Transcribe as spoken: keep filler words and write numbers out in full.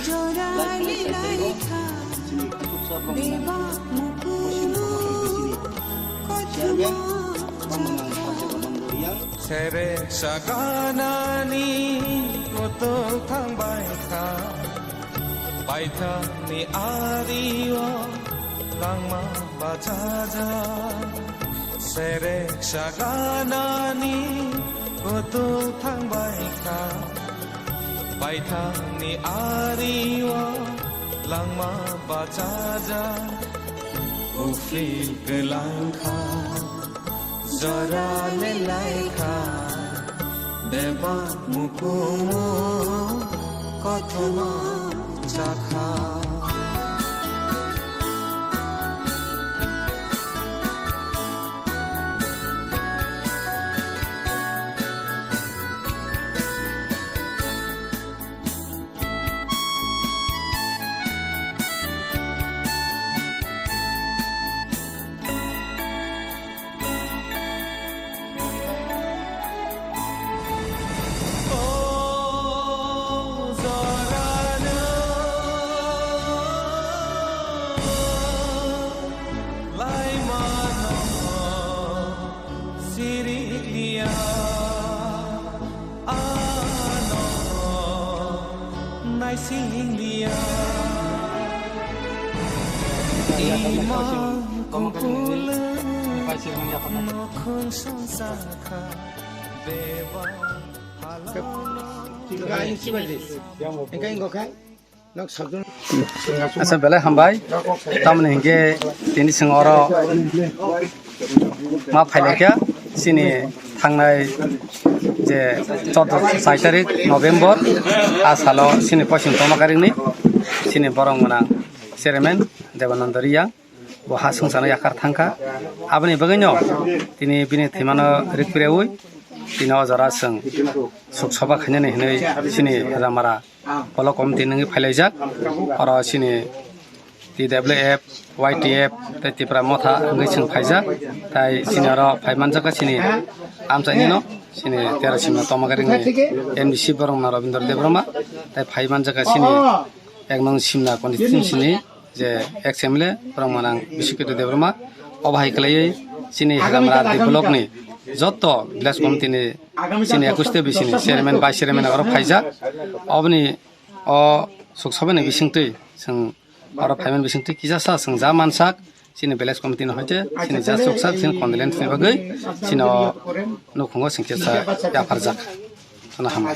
Lai philai sai taibo chini Kuchuk Sab Rongmang Pashim Rongmang Bisini Chairman Rongmang Pajaba Nongdoria. Sere saganani kutuk thangbai kha, paithakni ario langma bachajak. Sere saganani kutuk thangbai kha, paithakni ario langma bachajak. Uphil kwlang kha, jora lelai kha, bebak mukumu kothoma jakha. Sirikliya, ano naisingliya. Imang kukulung nukhung songsa kha bebak halano. Acha, belai hambai. Tamoni hinkhe tini chwng oro ma phailaikha chini thangnai je chordo sai tarik November a salo chini poison tongma karikni chini borok mwnang chairman Debananda Riyang. Bo ha songchano yakhar thangkha. Aboni bagwino tini bini thwimano rikphireui tini o jora chwng suk soba khainani hinui chini Ramara Polo committee nungwi phailaijak. Oro chini T W F, Y T F tei Tipra Motha wngwi chwng phaijak. Tai chini oro phai manjakha chini amchaini no, chini tero simna Tomakari ni M D C borok na Rabindra Debbarma. Tai phai manjakha chini ek nong simna constituency ni je ex M L A borok mwnang Bishikito Debbarma. Obo hai khlaiwi chini Hegamra R D block ni joto village committee ni chini ekwis ta bisini chairman, vice chairman oro phaijak. Oboni o suk sabani bisingtwi chwng oro phaimani bisingtwi kisa sa chwng ja mansak chini village committee ni hoite chini ja chuksak chini condolence ni bagwi chini o nukhungo chwng kisa yapharjak. Chwng hambai.